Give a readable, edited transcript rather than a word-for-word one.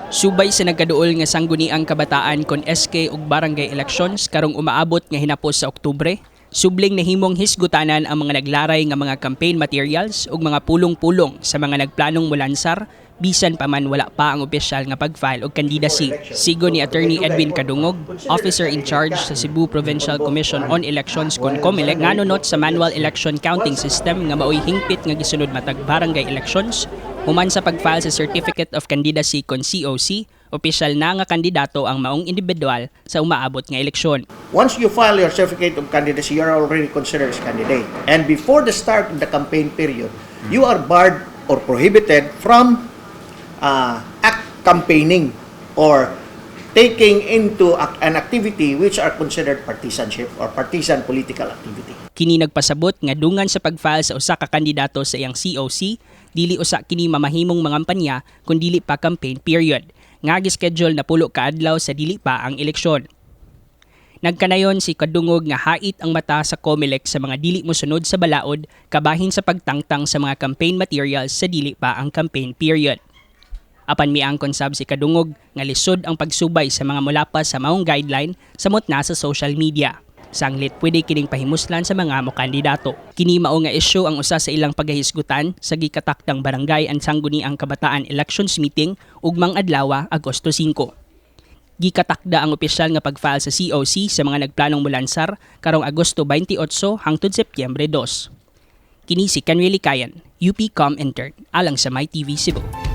Subay sa nagkaduol nga Sangguniang Kabataan kon SK ug barangay elections karong umaabot nga hinapos sa Oktubre, subling nahimong hisgutanan ang mga naglaray nga mga campaign materials ug mga pulong-pulong sa mga nagplanong mulansar bisan pa man wala pa ang opisyal nga pag-file og candidacy. Sigon ni Attorney Edwin Kadungog, officer in charge sa Cebu Provincial Commission on Elections kon COMELEC, nganunot sa manual election counting system nga maoy hingpit nga gisunod matag barangay elections, human sa pag-file sa Certificate of Candidacy kon COC, opisyal na nga kandidato ang maong individual sa umaabot nga eleksyon. Once you file your certificate of candidacy, you are already considered as candidate. And before the start of the campaign period, you are barred or prohibited from act campaigning or taking into an activity which are considered partisanship or partisan political activity. Kini nagpasabot nga dungan sa pag-file sa usa ka kandidato sa iyang COC, dili usa kini mamahimong mangampanya kun dili pa campaign period nga gi-schedule 10 ka adlaw sa dili pa ang eleksyon. Nagkanayon si Kadungog nga hait ang mata sa COMELEC sa mga dili mosunod sa balaod kabahin sa pagtangtang sa mga campaign materials sa dili pa ang campaign period. Apan miangkon sab si Kadungog nga lisod ang pagsubay sa mga mulapas sa maong guideline samot na sa social media. Sanglit pwede kining pahimuslan sa mga mokandidato. Kini mao nga isyu ang usa sa ilang pagahisgutan sa gikatakdang barangay and Sangguniang Kabataan elections meeting ugmang adlaw, Agosto 5. Gikatakda ang opisyal nga pag-file sa COC sa mga nagplanong mulansar karong Agosto 28 hangtod Setyembre 2. Kini si Kenry Likayan, UPCom intern, alang sa MyTV Cebu.